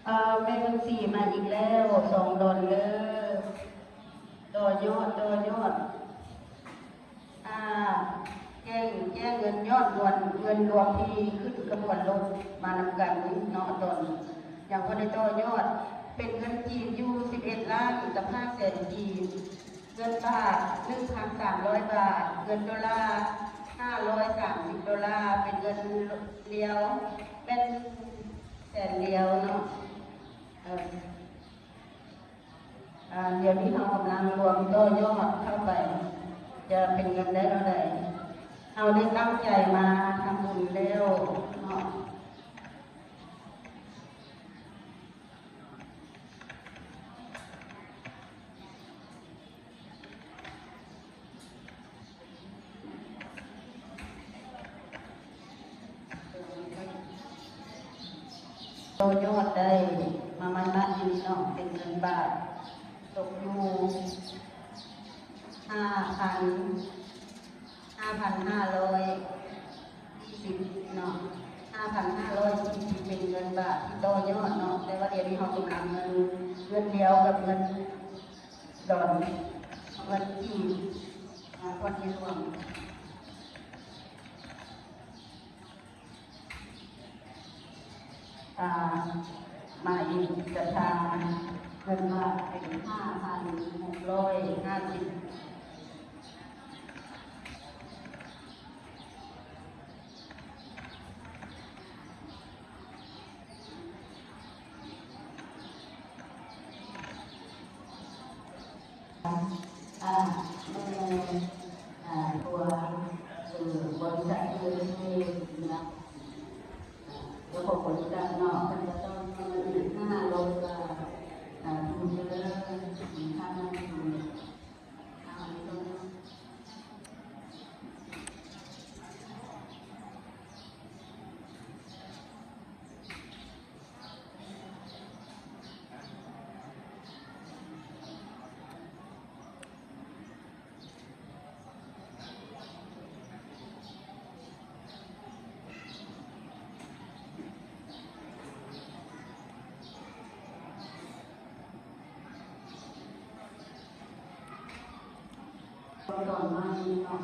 ເອີ ແມ່ບຸນສີມາອີກແລ້ວ ສອງດອນເດີ ຕໍ່ຍອດ ຕໍ່ຍອດ ອ່າ ແຈ້ງ ແຈ້ງເງິນຍອດລວມ ເງິນລວມທີ່ຂຶ້ນຂະບວນລົດມານຳກັນເນາະ ຕອນຍັງບໍ່ໄດ້ຕໍ່ຍອດ ເປັນເງິນກີບຢູ່ສິບເອັດລ້ານກັບຫ້າແສນກີບ. ເງິນບາດ ໜຶ່ງພັນສາມຮ້ອຍບາດ, ເງິນໂດລາ ຫ້າຮ້ອຍສາມສິບໂດລາ, ເປັນເງິນລຽວແມ່ນແສນດຽວເນາະ. ເອີ ອາ ດຽວນີ້ເຮົາກຳລັງລວມຕໍ່ຍອດເຂົ້າໄປ ຈະເປັນເງິນໄດ້ເທົ່າໃດ. ເຮົາໄດ້ຕັ້ງໃຈມາທຳບຸນແລ້ວເນາະ. ຕໍ່ຍອດໄດ້ມາໃໝ່ໆນີ້ເນາະ ເປັນເງິນບາດ ຕົກຢູ່ ຫ້າພັນ ຫ້າພັນຫ້າຮ້ອຍສີ່ສິບເນາະ ຫ້າພັນຫ້າຮ້ອຍສີ່ສິບ ເປັນເງິນບາດທີ່ຕໍ່ຍອດເນາະ ແຕ່ວ່າດຽວນີ້ເຮົາກຳລັງເງິນ ເງິນລຽວກັບເງິນດອນ ເງິນກີບ ອາ ຄວນທີ່ລວມ. ອ່າ ມາອີກ ກະທາເງິນບາດເປັນຫ້າພັນຫົກຮ້ອຍຫ້າສິບ. ອ່າ ແມ່ນ ອ່າ ຕົວ ເອີ ບໍລິສັດ ເອີ ເອີ ເຈົ້າຂອງບໍລິສັດເນາະ ເພິ່ນກໍຕ້ອງເອົາອີກຫ້າຮ້ອຍບາດ ອ່າ ທຸນເດີ ຄ່າເງິນທຶນ. ຕອນມານີ້ເນາະ